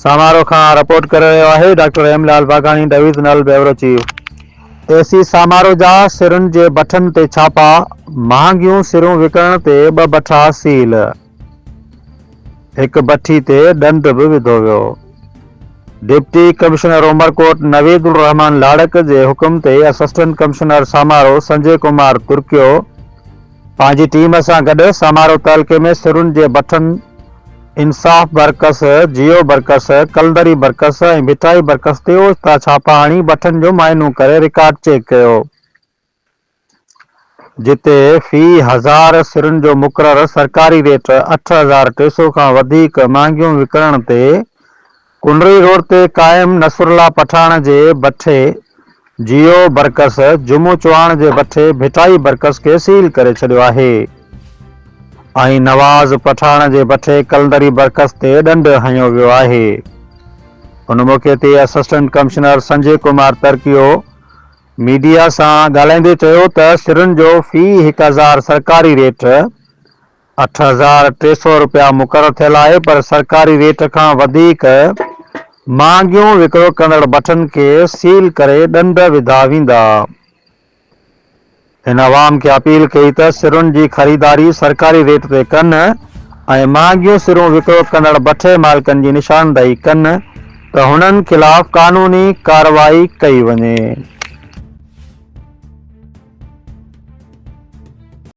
سامارو کان رپورٽ ڪري رهيو آهي doctor M Lal Baghani divisional bureau chief A C Samaro جا سرن جي بٺن تي ڇاپا، مهانگيون سرون وڪڻڻ تي ٻه بٺا سيل، هڪ بٺي تي ڏنڊ به وڌو ويو. ڊپٽي ڪمشنر عمرڪوٽ نويد الرحمان لاڙڪ جي حڪم تي اسسٽنٽ ڪمشنر سامارو سنجي ڪمار ترڪيو پنهنجي ٽيم سان گڏ سامارو تعلقي ۾ سرن جي بٺن انصاف برڪس، جيو برڪس، قلندري برڪس ۽ ڀٽائي برڪس تي اوچتا ڇاپا هڻي بٺن جو معائنو ڪري رڪارڊ چيڪ ڪيو. جتي في هزار سرن جو مقرر سرڪاري ريٽ 8300 کان وڌيڪ مهانگيون وڪڻڻ تي ڪنري روڊ تي قائم نصرالله پٺاڻ جي بٺي جيو برڪس، جمعو چوهاڻ جي بٺي ڀٽائي برڪس کي سيل ڪري ڇڏيو آهي ۽ نواز پٺاڻ جي بٺي قلندري برڪس تي ڏنڊ هنيو ويو آهي. ان موقعي تي اسسٽنٽ ڪمشنر سنجي ڪمار ترڪيو ميڊيا سان ڳالهائيندي چيو ته سرن جو في 1000 سرڪاري ريٽ 8300 رپيا مقرر ٿيل آهي پر سرڪاري ريٽ کان وڌيڪ مهانگيون وڪرو ڪندڙ بٺن کي سيل ڪري ڏنڊ وڌا ويندا. هن عوام کي اپيل ڪئي ته سرن جي خريداري سرڪاري ريٽ تي ڪن ۽ مهانگيون سرون وڪرو ڪندڙ بٺي مالڪن جي نشاندهي ڪن ته هنن خلاف قانوني ڪارروائي ڪئي وڃي.